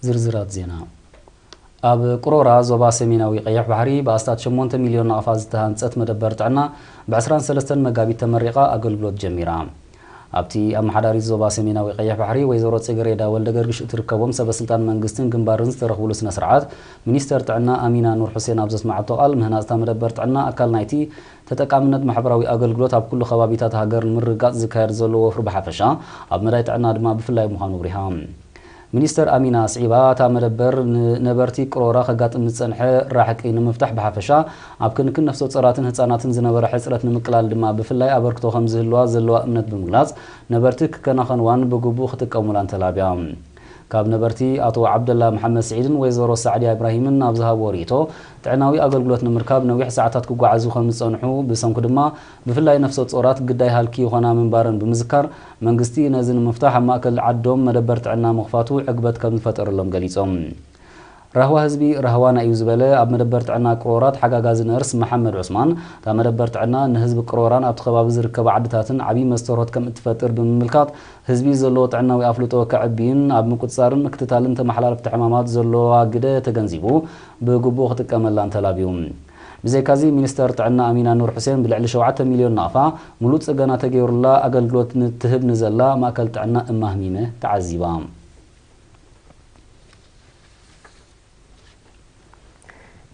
ዝርዝራት ዜና። ኣብ ቅሮራ ዞባ ሰሜናዊ ቀይሕ ባሕሪ ብኣስታት ሸሞንተ ሚልዮን ናቕፋ ዝተሃንጸት መደበር ጥዕና ብ ዕስራን ሰለስተን መጋቢት ተመሪቓ ኣገልግሎት ጀሚራ። ኣብቲ ኣመሓዳሪት ዞባ ሰሜናዊ ቀይሕ ባሕሪ ወይዘሮ ጽጌሬዳ ወልደ ገርግሽ እትርከቦም ሰበ ስልጣን መንግስትን ግንባርን ዝተረኽብሉ ስነ ስርዓት፣ ሚኒስተር ጥዕና ኣሚና ኑር ሑሴን ኣብ ዘስመዓቶ ቃል፣ ምህናጽ እታ መደበር ጥዕና ኣካል ናይቲ ተጠቃምነት ማሕበራዊ ኣገልግሎት ኣብ ኩሉ ከባቢታት ሃገር ንምርግጋጽ ዝካየድ ዘሎ ወፍሪ ብሓፈሻ፣ ኣብ መዳይ ጥዕና ድማ ብፍላይ ምዃኑ ኣብሪሃ። ሚኒስተር ኣሚና ኣስዒባ፣ እታ መደበር ንነበርቲ ቅሮራ ከጋጥም ዝጸንሐ ራሕቂ ንምፍታሕ ብሓፈሻ፣ ኣብ ክንክን ነፍሰ ጾራትን ህጻናትን ዝነበረ ሕጽረት ንምቅላል ድማ ብፍላይ ኣበርክቶ ከም ዝህልዋ ዘለዋ እምነት ብምግላጽ፣ ነበርቲ ክከናኸንዋን ብግቡእ ክጥቀሙላን ተላብያ። ካብ ነበርቲ ኣቶ ዓብደላ መሓመድ ስዒድን ወይዘሮ ሳዕድያ ኢብራሂምን ኣብ ዝሃብዎ ርእይቶ፣ ጥዕናዊ ኣገልግሎት ንምርካብ ነዊሕ ሰዓታት ክጓዓዙ ከም ዝጸንሑ፣ ብሰንኩ ድማ ብፍላይ ነፍሰ ጾራት ግዳይ ሃልኪ ይኾና ምንባረን ብምዝካር፣ መንግስቲ ነዚ ንምፍታሕ ኣብ ማእከል ዓዶም መደበር ጥዕና ምኽፋቱ ዕግበት ከም ዝፈጠረሎም ገሊጾም። ራህዋ ህዝቢ ራህዋና እዩ ዝበለ ኣብ መደበር ጥዕና ቅሮራ ተሓጋጋዚ ነርስ መሓመድ ዑስማን፣ እታ መደበር ጥዕና ንህዝቢ ቅሮራን ኣብቲ ከባቢ ዝርከባ ዓድታትን ዓብዪ መስተርሆት ከም እትፈጥር ብምምልካት፣ ህዝቢ ዘለዎ ጥዕናዊ ኣፍልጦ ከዕብይን ኣብ ምቁጽጻርን ምክትታልን ተመሓላለፍቲ ሕማማት ዘለዋ ግደ ተገንዚቡ ብግቡእ ክጥቀመላን ተላብዩ። ብዘይካዚ፣ ሚኒስተር ጥዕና ኣሚና ኑር ሑሴን ብልዕሊ ሸውዓተ ሚልዮን ናቕፋ ምሉእ ጽገና ተገይሩላ ኣገልግሎት ንትህብ ንዘላ ማእከል ጥዕና እማህሚመ ተዓዚባ።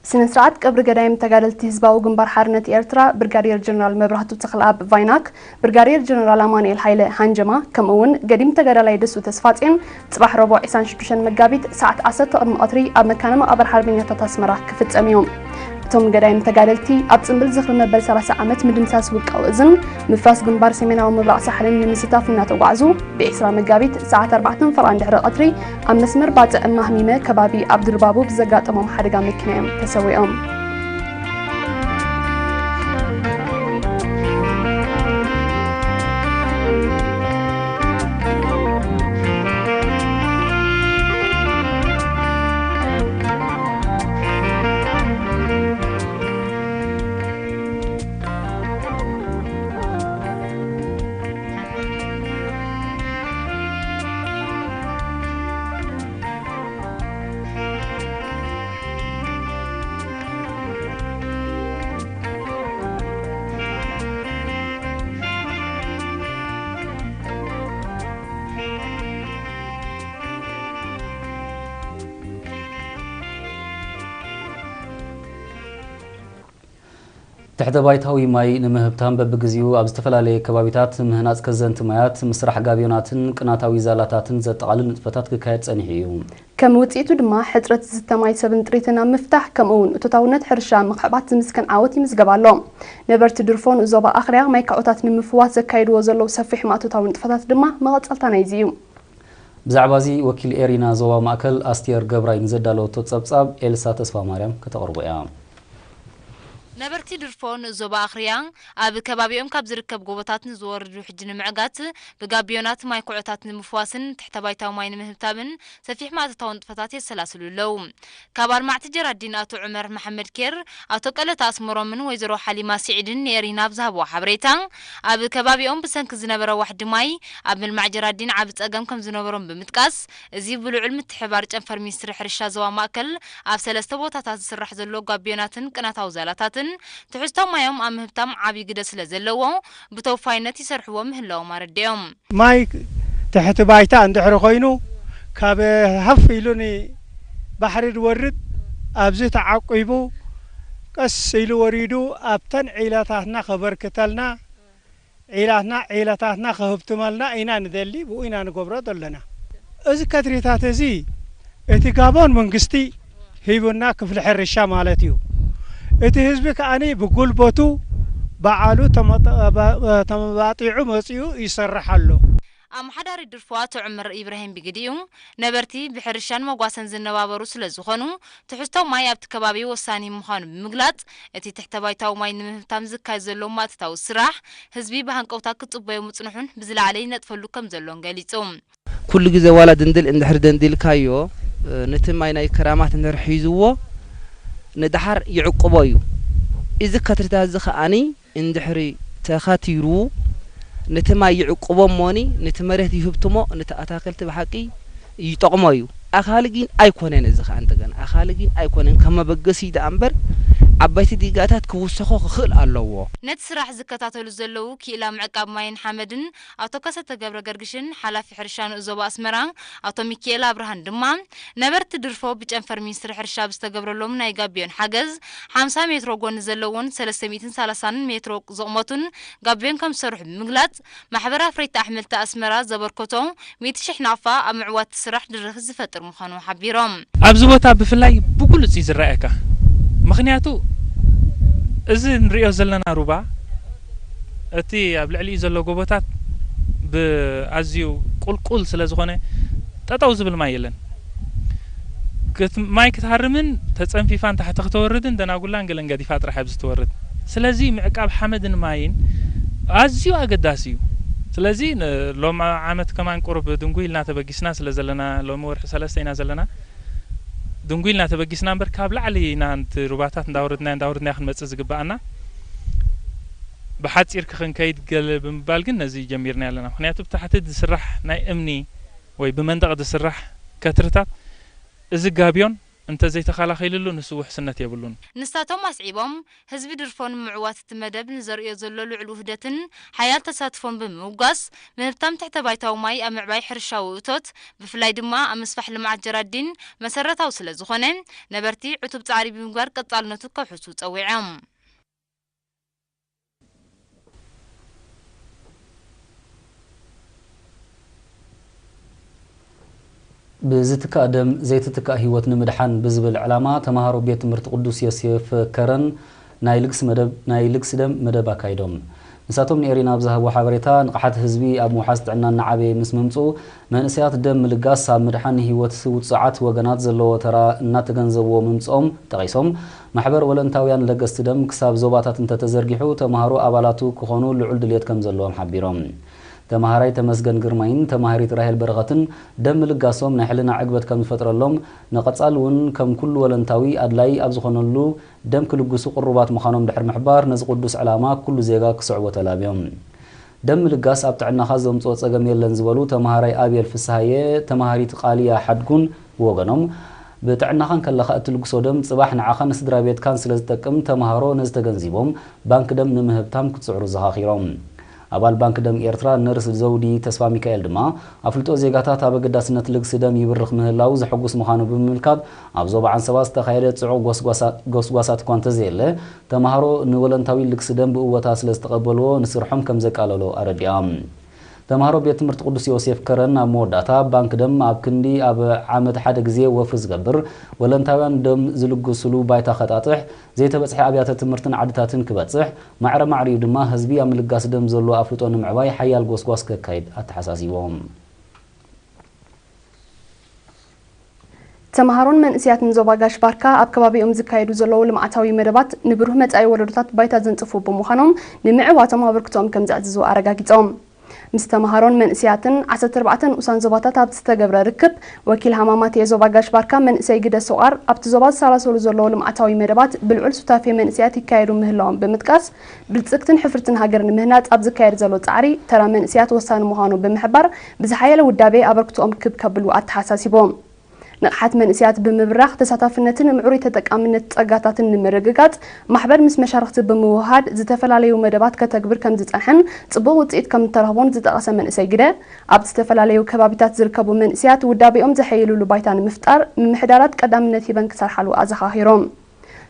ስነ ስርዓት ቀብሪ ገዳይም ተጋደልቲ ህዝባዊ ግንባር ሓርነት ኤርትራ ብርጋዴር ጀነራል መብራህቱ ተኽለኣብ ቫይናክ፣ ብርጋዴር ጀነራል ኣማኑኤል ሃይለ ሃንጀማ፣ ከምኡ እውን ገዲም ተጋዳላይ ደሱ ተስፋጼን ጽባሕ ረቡዕ ዕስራን ሽዱሽተን መጋቢት ሰዓት ዓሰርተ ቅድሚ ቀትሪ ኣብ መካነ መቓብር ሓርበኛታት ኣስመራ ክፍጸም እዩ። እቶም ገዳይም ተጋደልቲ ኣብ ጽምብል ዝኽሪ መበል ሰላሳ ዓመት ምድምሳስ ውልቃዊ እዝን ምፍራስ ግንባር ሰሜናዊ ምብራቕ ሳሕልን ንምስታፍ እናተጓዕዙ፣ ብ ዕስራ መጋቢት ሰዓት ኣርባዕተ ፈረቓ ድሕሪ ቀትሪ ኣብ መስመር ባጽዕ ማህሚመ ከባቢ ኣብ ድርባቡ ብዘጋጠሞም ሓደጋ መኪና እዮም ተሰዊኦም። ትሕተ ባይታዊ ማይ ንምህብታም በብግዜኡ ኣብ ዝተፈላለየ ከባቢታት ምህናጽ ከዘንቲ ማያት፣ ምስራሕ ጋብዮናትን ቅናታዊ ዛላታትን ዘጠቓልል ንጥፈታት ክካየድ ጸኒሑ እዩ። ከም ውጽኢቱ ድማ ሕጽረት ዝስተ ማይ ሰብን ጥሪትን ኣብ ምፍታሕ፣ ከምኡ እውን እቶታውነት ሕርሻ ምኽዕባት ዝምስገን ዓወት ይምዝገብ ኣሎ። ነበርቲ ድርፎ ንዞባ ኣኽርያ ማይ ካዖታት ንምፍዋስ ዘካይድዎ ዘለዉ ሰፊሕ ማእቶታዊ ንጥፈታት ድማ መቐጸልታ ናይዚ እዩ። ብዛዕባ እዚ ወኪል ኤሪና ዞባ ማእከል ኣስቴር ገብራይ ንዘዳለወቶ ጸብጻብ ኤልሳ ተስፋማርያም ከተቕርቦ እያ። ነበርቲ ድርፎ ንዞባ ኣኽርያ ኣብ ከባቢኦም ካብ ዝርከብ ጎቦታት ንዝወርድ ውሕጅ ንምዕጋት ብጋቢዮናት ማይ ኩዖታት ንምፍዋስን ትሕተ ባይታዊ ማይ ንምህብታምን ሰፊሕ ማእቶታዊ ንጥፈታት የሰላስሉ ኣለዉ። ካብ ኣልማዕቲ ጀራዲን ኣቶ ዑመር መሓመድ ኬር፣ ኣቶ ቀለታ ኣስመሮምን ወይዘሮ ሓሊማ ስዒድን ንኤሪና ኣብ ዝሃብዎ ሓበሬታ፣ ኣብ ከባቢኦም ብሰንኪ ዝነበረ ዋሕዲ ማይ ኣብ ምልማዕ ጀራዲን ዓቢ ጸገም ከም ዝነበሮም ብምጥቃስ፣ እዚ ብልዑል ምትሕብባር ጨንፈር ሚኒስትሪ ሕርሻ ዞባ ማእከል ኣብ ሰለስተ ቦታታት ዝስራሕ ዘሎ ጋቢዮናትን ቅናታዊ ዛላታትን ትሕዝቶ ማዮም ኣብ ምህብታም ዓቢ ግደ ስለ ዘለዎ፣ ብተወፋይነት ይሰርሕዎ ምህላዎም ኣረዲኦም። ማይ ትሕቲ ባይታ እንድሕሪ ኮይኑ፣ ካብ ሃፍ ኢሉ ንባሕሪ ዝወርድ፣ ኣብዚ ተዓቂቡ ቀስ ኢሉ ወሪዱ ኣብተን ዒላታትና ከበርክተልና፣ ዒላትና፣ ዒላታትና ከህብትመልና ኢና ንደሊ፣ ብኡ ኢና ንገብሮ ዘለና። እዚ ከትሪታት እዚ፣ እቲ ጋቦን መንግስቲ ሂቡና፣ ክፍሊ ሕርሻ ማለት እዩ። እቲ ህዝቢ ከኣኒ ብጉልበቱ ባዕሉ ተመጠ-፣ ባ-፣ ተመባጢዑ መጺኡ ይሰርሕ ኣሎ። ኣመሓዳሪ ድርፎ ኣቶ ዑመር ኢብራሂም ብግዲኡ፣ ነበርቲ ብሕርሻን መጓሰን ዝነባበሩ ስለ ዝኾኑ፣ ትሕዝቶ ማይ ኣብቲ ከባቢ ወሳኒ ምዃኑ ብምግላጽ፣ እቲ ትሕተ ባይታዊ ማይ ንምህብታም ዝካየድ ዘሎ ማእቶታዊ ስራሕ፣ ህዝቢ ብሃንቀውታ ክጽበዮ ምጽንሑን ብዝለዓለ ይነጥፈሉ ከም ዘሎን ገሊጹ። ኩሉ ግዜ ዋላ ድንድል እንድሕር ደንዲልካዮ፣ ነቲ ማይ ናይ ክራማት እንድሕር ሒዝዎ፣ ንደሓር ይዕቅቦ እዩ። እዚ ከትሪታት እዚ ከኣኒ እንድሕሪ ተኸቲሩ፣ ነቲ ማይ ይዕቅቦ እሞኒ፣ ነቲ መሬት ይህብትሞ፣ ነቲ ኣታክልቲ ብሓቂ ይጠቕሞ እዩ። ኣኻሊ ግን ኣይኮነን። እዚ ኸኣ እንደገና ኣኻሊ ግን ኣይኮነን፣ ከም መበገሲ ደኣ እምበር ዓበይቲ ዲጋታት ክውሰኾ ክኽእል ኣለዎ። ነቲ ስራሕ ዝከታተሉ ዘለዉ ክኢላ ምዕቃብ ማይን ሓመድን ኣቶ ከሰተ ገብረ ገርግሽን ሓላፊ ሕርሻ ንኡስ ዞባ ኣስመራ ኣቶ ሚኪኤል ኣብርሃን ድማ፣ ነበርቲ ድርፎ ብጨንፈር ሚኒስትሪ ሕርሻ ብዝተገብረሎም ናይ ጋቢዮን ሓገዝ ሓምሳ ሜትሮ ጎኒ ዘለዎን ሰለስተ ሚእትን ሰላሳን ሜትሮ ዝቕመቱን ጋቢዮን ከም ዝሰርሑ ብምግላጽ፣ ማሕበር ኣፍረይቲ ኣሕምልቲ ኣስመራ ዘበርከቶ ሚእቲ ሽሕ ናቕፋ ኣብ ምዕዋት ስራሕ ድርኽ ዝፈጥር ምዃኑ ሓቢሮም። ኣብዚ ቦታ ብፍላይ ብግሉጽ እዩ ዝረኣየካ። ምኽንያቱ እዚ ንሪኦ ዘለና ሩባ፣ እቲ ኣብ ልዕሊኡ ዘሎ ጎቦታት ብኣዝዩ ቁልቁል ስለ ዝኾነ፣ ጠጠው ዝብል ማይ የለን። ክት-፣ ማይ ክትሃርምን ተጸንፊፋን ታሕቲ ክተወርድን ደናጉላን ገለን ገዲፋ ጥራሕ ኣብዚ ትወርድ። ስለዚ ምዕቃብ ሓመድን ማይን ኣዝዩ ኣገዳሲ እዩ። ስለዚ ን-፣ ሎም ዓመት ከማን ቁሩብ ድንጉይ ኢልና ተበጊስና ስለ ዘለና፣ ሎሚ ወርሒ ሰለስተ ኢና ዘለና። ድንጉይ ኢልና ተበጊስና እምበር፣ ካብ ላዕሊ ኢና ነቲ ሩባታት እንዳወረድናዮ፣ እንዳወረድናዮ ክንመጽእ ዝግብኣና። ብሓጺር ክኽንከይድ ገለ ብምባል ግን ነዚ ጀሚርና ኣለና። ምኽንያቱ ብታሕቲ ዝስራሕ ናይ እምኒ ወይ ብመንደቕ ዝስራሕ ከትርታት፣ እዚ ጋብዮን እንተ ዘይተኸላኺልሉ ንሱ ውሕስነት የብሉን። ንሳቶም ኣስዒቦም፣ ህዝቢ ድርፎ ንምዕዋት እቲ መደብ ንዘርእዮ ዘሎ ልዑል ውህደትን ሓያል ተሳትፎን ብምውጋስ፣ ምህብታም ትሕተ ባይታዊ ማይ ኣብ ምዕባይ ሕርሻዊ እቶት፣ ብፍላይ ድማ ኣብ ምስፋሕ ልምዓት ጀራዲን መሰረታዊ ስለ ዝኾነ፣ ነበርቲ ዕቱብ ጻዕሪ ብምግባር ቀጻልነቱ ከውሕሱ ጸዊዖም። ብዝትካእ ደም ዘይትትካእ ህይወት ንምድሓን ብዝብል ዕላማ፣ ተምሃሮ ቤት ትምህርቲ ቅዱስ ዮሴፍ ከረን ናይ ልግሲ መደብ፣ ናይ ልግሲ ደም መደብ ኣካይዶም። ንሳቶም ንኤሪና ኣብ ዝሃብዎ ሓበሬታ፣ ንቕሓት ህዝቢ ኣብ ምውሓስ ጥዕና እናዓበየ ምስ ምምጽኡ፣ መንእሰያት ደም ምልጋስ ኣብ ምድሓን ህይወት ውጹዓት ወገናት ዘለዎ ተራ እናተገንዘብዎ ምምጽኦም ጠቒሶም፣ ማሕበር ወለንታውያን ለገስቲ ደም ክሳብ ዞባታት እንተተዘርጊሑ፣ ተምሃሮ ኣባላቱ ክኾኑ ልዑል ድልየት ከም ዘለዎም ሓቢሮም። ተምሃራይ ተመስገን ግርማይን ተምሃሪት ራሄል በረኸትን ደም ምልጋሶም ናይ ሕልና ዕግበት ከም ዝፈጥረሎም፣ ንቐጻሊ እውን ከም ኩሉ ወለንታዊ ኣድላዪ ኣብ ዝኾነሉ ደም ክልግሱ ቅሩባት ምዃኖም ድሕሪ ምሕባር፣ ነዚ ቅዱስ ዕላማ ኩሉ ዜጋ ክስዕቦ ተላብዮም። ደም ምልጋስ ኣብ ጥዕናኻ ዘምጽኦ ጸገም የለን ዝበሉ ተምሃራይ ኣብየል ፍስሃየ፣ ተምሃሪት ቃልያ ሓድጉን ብወገኖም፣ ብጥዕናኻ እንከለኻ እትልግሶ ደም ጽባሕ ንዓኻን ንስድራ ቤትካን ስለ ዝጠቅም፣ ተምሃሮ ነዚ ተገንዚቦም ባንክ ደም ንምህብታም ክትጽዕሩ ዘኻኺሮም። ኣባል ባንክ ደም ኤርትራ ነርስ ዘውዲ ተስፋሚካኤል ድማ፣ ኣፍልጦ ዜጋታት ኣብ ኣገዳስነት ልግሲ ደም ይብርኽ ምህላዉ ዘሐጉስ ምዃኑ ብምምልካት፣ ኣብ ዞባ ዓንሰባ ዝተኻየደ ጽዑቕ ጎስጓሳ-፣ ጎስጓሳት እኳ እንተዘየለ፣ ተምሃሮ ንወለንታዊ ልግሲ ደም ብእወታ ስለ ዝተቐበልዎ፣ ንስርሖም ከም ዘቃለሎ ኣረዲኣ። ተምሃሮ ቤት ትምህርቲ ቅዱስ ዮሴፍ ከረን ኣብ መወዳእታ፣ ባንክ ደም ኣብ ክንዲ ኣብ ዓመት ሓደ ግዜ ወፍሪ ዝገብር፣ ወለንታውያን ደም ዝልግስሉ ባይታ ከጣጥሕ፣ ዘይተበጽሐ ኣብያተ ትምህርትን ዓድታትን ክበጽሕ፣ ማዕረ ማዕሪኡ ድማ ህዝቢ ኣብ ምልጋስ ደም ዘሎ ኣፍልጦ ንምዕባይ ሓያል ጎስጓስ ከካይድ ኣተሓሳሲቦም። ተምሃሮን መንእሰያትን ዞባ ጋሽ ባርካ ኣብ ከባቢኦም ዝካየዱ ዘለዉ ልምዓታዊ መደባት ንብሩህ መጻኢ ወለዶታት ባይታ ዘንጽፉ ብምዃኖም፣ ንምዕዋቶም ኣበርክቶኦም ከም ዘዕዝዙ ኣረጋጊጾም። ምስ ተምሃሮን መንእሰያትን ዓሰርተ ኣርባዕተ ንኡሳን ዞባታት ኣብ ዝተገብረ ርክብ፣ ወኪል ሃማማት የዞባ ጋሽ ባርካ መንእሰይ ግደ ሶቓር፣ ኣብቲ ዞባ ዝሰላሰሉ ዘለዉ ልምዓታዊ መደባት ብልዑል ሱታፌ መንእሰያት ይካየዱ ምህላዎም ብምጥቃስ፣ ብልጽግትን ሕፍርትን ሃገር ንምህናጽ ኣብ ዝካየድ ዘሎ ጻዕሪ፣ ተራ መንእሰያት ወሳኒ ምዃኑ ብምሕባር፣ ብዝሓየለ ውዳቤ ኣበርክቶኦም ክብ ከብሉ ኣተሓሳሲቦም። ንቕሓት መንእሰያት ብምብራኽ፣ ተሳታፍነትን ምዕሩይ ተጠቃምነት ጸጋታትን ንምርግጋጽ፣ ማሕበር ምስ መሻርኽቲ ብምውህሃድ ዝተፈላለዩ መደባት ከተግብር ከም ዝጸንሐን ጽቡቕ ውጽኢት ከም እተረኽቦን ዝጠቐሰ መንእሰይ ግደ፣ ኣብ ዝተፈላለዩ ከባቢታት ዝርከቡ መንእሰያት ውዳቤኦም ዘሐይልሉ ባይታ ንምፍጣር፣ ምምሕዳራት ቀዳምነት ሂበን ክሰርሓሉ ኣዘኻኺሮም።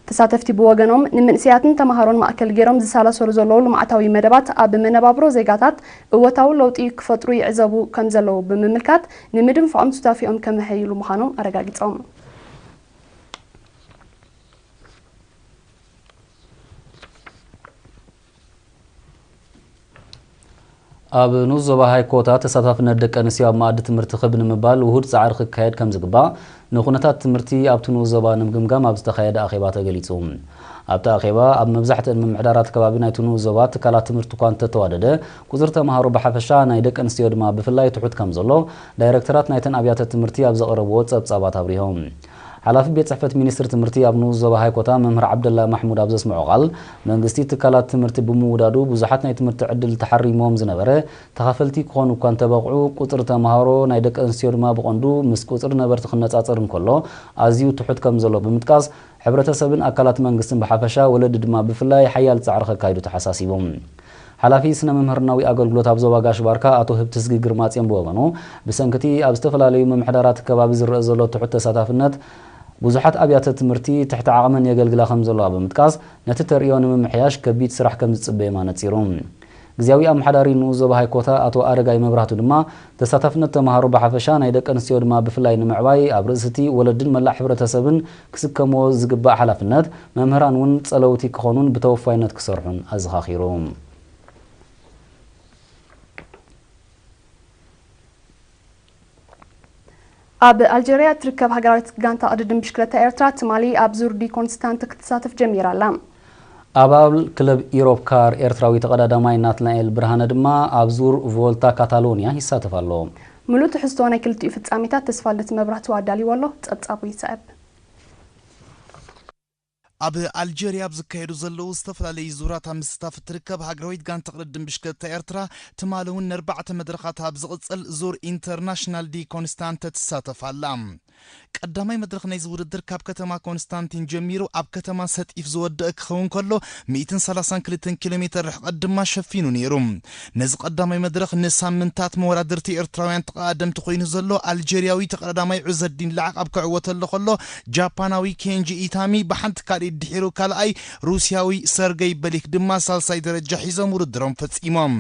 ተሳተፍቲ ብወገኖም፣ ንመንእሰያትን ተምሃሮን ማእከል ገይሮም ዝሳለሰሉ ዘለዉ ልምዓታዊ መደባት ኣብ መነባብሮ ዜጋታት እወታዊ ለውጢ ክፈጥሩ ይዕዘቡ ከም ዘለዉ ብምምልካት፣ ንምድንፋዖም ሱታፌኦም ከመሐይሉ ምዃኖም ኣረጋጊጾም። ኣብ ንኡስ ዞባ ሃይኮታ ተሳታፍነት ደቂ ኣንስትዮ ኣብ መኣዲ ትምህርቲ ክብ ንምባል ውሁድ ጻዕሪ ክካየድ ከም ዝግባእ፣ ንኩነታት ትምህርቲ ኣብቲ ንኡስ ዞባ ንምግምጋም ኣብ ዝተኻየደ ኣኼባ ተገሊጹ። ኣብቲ ኣኼባ፣ ኣብ መብዛሕትአን ምምሕዳራት ከባቢ ናይቲ ንኡስ ዞባ ትካላት ትምህርቲ እኳ እንተተዋደደ፣ ቁጽሪ ተምሃሮ ብሓፈሻ፣ ናይ ደቂ ኣንስትዮ ድማ ብፍላይ ትሑት ከም ዘሎ፣ ዳይረክተራት ናይተን ኣብያተ ትምህርቲ ኣብ ዘቕረብዎ ጸብጻባት ኣብሪሆም። ሓላፊ ቤት ጽሕፈት ሚኒስትሪ ትምህርቲ ኣብ ንኡስ ዞባ ሃይኮታ መምህር ዓብደላ ማሕሙድ ኣብ ዘስምዖ ቃል፣ መንግስቲ ትካላት ትምህርቲ ብምውዳዱ ብዙሓት ናይ ትምህርቲ ዕድል ተሓሪሞም ዝነበረ ተኻፈልቲ ክኾኑ እኳ እንተበቕዑ፣ ቁጽሪ ተምሃሮ፣ ናይ ደቂ ኣንስትዮ ድማ ብቐንዱ ምስ ቁጽሪ ነበርቲ ክነጻጸር እንከሎ ኣዝዩ ትሑት ከም ዘሎ ብምጥቃስ፣ ሕብረተሰብን ኣካላት መንግስትን ብሓፈሻ፣ ወለዲ ድማ ብፍላይ ሓያል ጻዕሪ ከካይዱ ተሓሳሲቦም። ሓላፊ ስነ መምህርናዊ ኣገልግሎት ኣብ ዞባ ጋሽ ባርካ ኣቶ ህብትዝጊ ግርማጽዮን ብወገኑ፣ ብሰንክቲ ኣብ ዝተፈላለዩ ምምሕዳራት ከባቢ ዝረአ ዘሎ ትሑት ተሳታፍነት፣ ብዙሓት ኣብያተ ትምህርቲ ትሕቲ ዓቕመን የገልግላ ከም ዘለዋ ብምጥቃስ፣ ነቲ ተርእዮ ንምምሕያሽ ከቢድ ስራሕ ከም ዝጽበዮም ኣነጺሩ። ግዝያዊ ኣመሓዳሪ ንኡስ ዞባ ሃይኮታ ኣቶ ኣረጋይ መብራህቱ ድማ፣ ተሳታፍነት ተምሃሮ ብሓፈሻ፣ ናይ ደቂ ኣንስትዮ ድማ ብፍላይ ንምዕባይ፣ ኣብ ርእሲ እቲ ወለድን መላእ ሕብረተሰብን ክስከምዎ ዝግባእ ሓላፍነት፣ መምህራን እውን ጸለውቲ ክኾኑን ብተወፋይነት ክሰርሑን ኣዘኻኺሩ። ኣብ ኣልጀርያ እትርከብ ሃገራዊት ጋንታ ቅድድም ብሽክለታ ኤርትራ ትማሊ ኣብ ዙር ዲ ኮንስታንት ክትሳተፍ ጀሚራ ኣላ። ኣባል ክለብ ኢሮፕ ካር ኤርትራዊ ተቐዳዳማይ ናትናኤል ብርሃነ ድማ ኣብ ዙር ቮልታ ካታሎንያ ይሳተፍ ኣሎ። ምሉእ ትሕዝቶ ናይ ክልቲኡ ፍጻሜታት ተስፋልደት መብራህቱ ኣዳልይዎ ኣሎ። ጸብጻቡ ይስዕብ። ኣብ ኣልጀርያ ኣብ ዝካየዱ ዘለዉ ዝተፈላለዩ ዙራት ኣብ ምስታፍ እትርከብ ሃገራዊት ጋንታ ቅድድም ብሽክለታ ኤርትራ፣ ትማሊ እውን ነርባዕተ መድረኻት ኣብ ዝቕጽል ዙር ኢንተርናሽናል ዲ ኮንስታንተ ትሳተፍ ኣላ። ቀዳማይ መድረኽ ናይዚ ውድድር ካብ ከተማ ኮንስታንቲን ጀሚሩ ኣብ ከተማ ሰጢፍ ዝወደአ ክኸውን ከሎ፣ ሚእትን ሰላሳን ክልተን ኪሎ ሜተር ርሕቀት ድማ ሸፊኑ ነይሩ። ነዚ ቀዳማይ መድረኽ ንሳምንታት መወዳድርቲ ኤርትራውያን ተቐዳደምቲ ኮይኑ ዘሎ ኣልጀርያዊ ተቐዳዳማይ ዑዘዲን ላዕቃብ ክዕወተሉ ከሎ፣ ጃፓናዊ ኬንጂ ኢታሚ ብሓንቲ ካልኢት ድሒሩ ካልኣይ፣ ሩስያዊ ሰርገይ በሊክ ድማ ሳልሳይ ደረጃ ሒዞም ውድድሮም ፈጺሞም።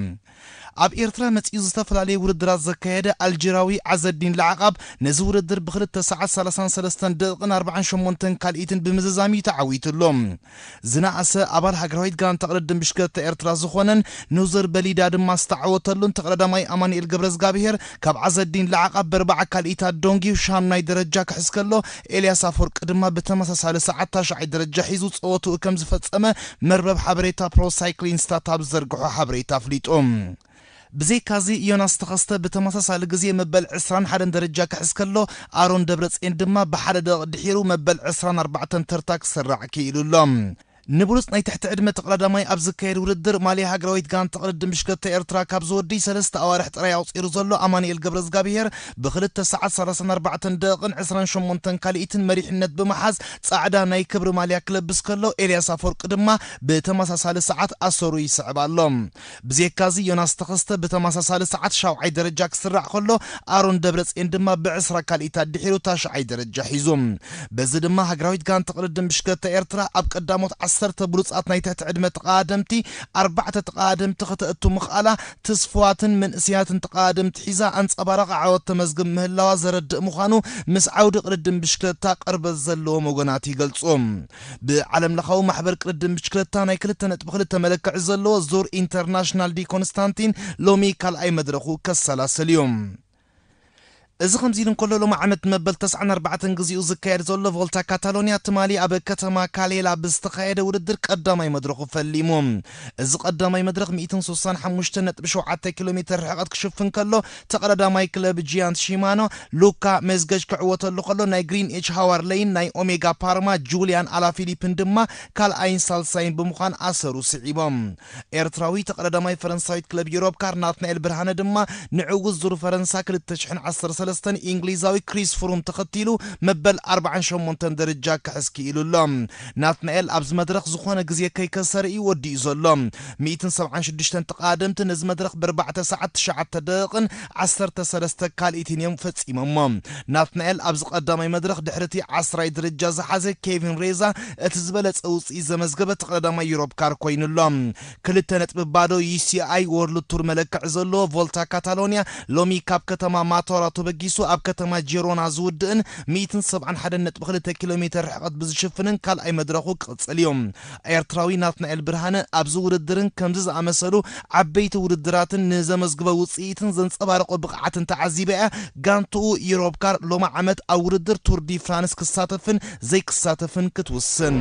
ኣብ ኤርትራ መጺኡ ዝተፈላለዩ ውድድራት ዘካየደ ኣልጀርያዊ ዓዘዲን ላዕቃብ ነዚ ውድድር ብክልተ ሰዓት ሰላሳን ሰለስተን ደቂቕን ኣርባዓን ሸሞንተን ካልኢትን ብምዝዛም እዩ ተዓዊትሉ። ዝነኣሰ ኣባል ሃገራዊት ጋንታ ቅድድም ብሽክለታ ኤርትራ ዝኾነን ኑዘር በሊዳ ድማ ዝተዓወተሉን ተቐዳዳማይ ኣማኑኤል ገብረዝጋብሄር ካብ ዓዘዲን ላዕቃብ በርባዓ ካልኢታት ዶንጊዩ ሻምናይ ደረጃ ክሕዝ ከሎ፣ ኤልያስ ኣፈወርቂ ድማ ብተመሳሳሊ ሰዓት ታሽዓይ ደረጃ ሒዙ ጸወትኡ ከም ዝፈጸመ መርበብ ሓበሬታ ፕሮ ሳይክሊን ስታት ኣብ ዝዘርግሖ ሓበሬታ ኣፍሊጡ። ብዘይካዚ ዮናስ ተኸስተ ብተመሳሳሊ ግዜ መበል ዕስራን ሓደን ደረጃ ክሕዝ ከሎ፣ ኣሮን ደብረጽዮን ድማ ብሓደ ደቂቕ ድሒሩ መበል ዕስራን ኣርባዕተን ተርታ ክስራዕ ክኢሉ ኣሎ። ንብሉጽ ናይ ትሕቲ ዕድመ ተቐዳዳማይ ኣብ ዝካየድ ውድድር ማልያ ሃገራዊት ጋንታ ቅድድም ብሽክለታ ኤርትራ ካብ ዝወድይ ሰለስተ ኣዋርሕ ጥራይ ኣቑጺሩ ዘሎ ኣማኑኤል ገብረዝጋብሄር ብክልተ ሰዓት ሰላሳን ኣርባዕተን ደቂቕን ዕስራን ሸሞንተን ካልኢትን መሪሕነት ብምሓዝ ጻዕዳ ናይ ክብሪ ማልያ ክለብስ ከሎ፣ ኤልያስ ኣፈወርቂ ድማ ብተመሳሳሊ ሰዓት ኣሰሩ ይስዕብ ኣሎ። ብዘይካዚ ዮናስ ተኸስተ ብተመሳሳሊ ሰዓት ሻውዓይ ደረጃ ክስራዕ ከሎ፣ ኣሮን ደብረጽዮን ድማ ብዕስራ ካልኢታት ድሒሩ ታሽዓይ ደረጃ ሒዙ። በዚ ድማ ሃገራዊት ጋንታ ቅድድም ብሽክለታ ኤርትራ ኣብ ቀዳሞት ዓሰርተ ብሉጻት ናይ ትሕቲ ዕድመ ተቐዳደምቲ ኣርባዕተ ተቐዳደምቲ ከተእቱ ምኽኣላ፣ ትስፉዋትን መንእሰያትን ተቐዳደምቲ ሒዛ ኣንጸባራቒ ዓወት ተመዝግብ ምህላዋ ዘረድእ ምዃኑ ምስ ዓውዲ ቅድድም ብሽክለታ ቅርበት ዘለዎም ወገናት ይገልጹ። ብዓለምለኻዊ ማሕበር ቅድድም ብሽክለታ ናይ ክልተ ነጥቢ ክልተ መለክዒ ዘለዎ ዙር ኢንተርናሽናል ዲ ኮንስታንቲን ሎሚ ካልኣይ መድረኹ ከሰላስል እዩ። እዚ ከምዚ ኢሉ እንከሎ፣ ሎሚ ዓመት መበል ተስዓን ኣርባዕተን ግዜኡ ዝካየድ ዘሎ ቮልታ ካታሎንያ ትማሊ ኣብ ከተማ ካሌላ ብዝተኻየደ ውድድር ቀዳማይ መድረኹ ፈሊሙ። እዚ ቀዳማይ መድረኽ ሚእትን ስሳን ሓሙሽተን ነጥቢ ሸውዓተ ኪሎ ሜተር ርሕቐት ክሽፍን ከሎ፣ ተቐዳዳማይ ክለብ ጂያንት ሺማኖ ሉካ ሜዝገጅ ክዕወተሉ ከሎ፣ ናይ ግሪን ኤች ሃዋርለይን ናይ ኦሜጋ ፓርማ ጁልያን ኣላፊሊፕን ድማ ካልኣይን ሳልሳይን ብምዃን ኣሰሩ ስዒቦም። ኤርትራዊ ተቐዳዳማይ ፈረንሳዊት ክለብ ዩሮፕ ካር ናትናኤል ብርሃነ ድማ ንዕዉት ዙር ፈረንሳ ክልተ ሽሕን ዓሰርተ ሰለስተን እንግሊዛዊ ክሪስ ፍሩም ተኸቲሉ መበል ኣርባዓን ሸሞንተን ደረጃ ክሕዝ ክኢሉ ኣሎ። ናትናኤል ኣብዚ መድረኽ ዝኾነ ግዜ ከይከሰረ እዩ ወዲኡ ዘሎ። ሚእትን ሰብዓን ሽዱሽተን ተቐዳደምቲ ነዚ መድረኽ ብኣርባዕተ ሰዓት ትሽዓተ ደቂቕን ዓሰርተ ሰለስተ ካልኢትን እዮም ፈጺሞሞ። ናትናኤል ኣብዚ ቀዳማይ መድረኽ ድሕሪ እቲ ዓስራይ ደረጃ ዝሓዘ ኬቪን ሬዛ እቲ ዝበለጸ ውጽኢት ዘመዝገበ ተቐዳዳማይ ዩሮፕ ካር ኮይኑ ኣሎ። ክልተ ነጥቢ ባዶ ዩ ሲ ኣይ ወርልድ ቱር መለክዒ ዘለዎ ቮልታ ካታሎንያ ሎሚ ካብ ከተማ ማቶራ ተበጊሱ ኣብ ከተማ ጄሮና ዝውድእን ሚእትን ሰብዓን ሓደን ነጥቢ ክልተ ኪሎ ሜተር ርሕቐት ብዝሽፍንን ካልኣይ መድረኹ ክቕጽል እዩ። ኤርትራዊ ናትናኤል ብርሃነ ኣብዚ ውድድርን ከምዚ ዝኣመሰሉ ዓበይቲ ውድድራትን ንዘመዝግቦ ውጽኢትን ዘንጸባረቖ ብቕዓትን ተዓዚበ እያ። ጋንትኡ ዩሮፕ ካር ሎሚ ዓመት ኣብ ውድድር ቱር ዲ ፍራንስ ክሳተፍን ዘይክሳተፍን ክትውስን።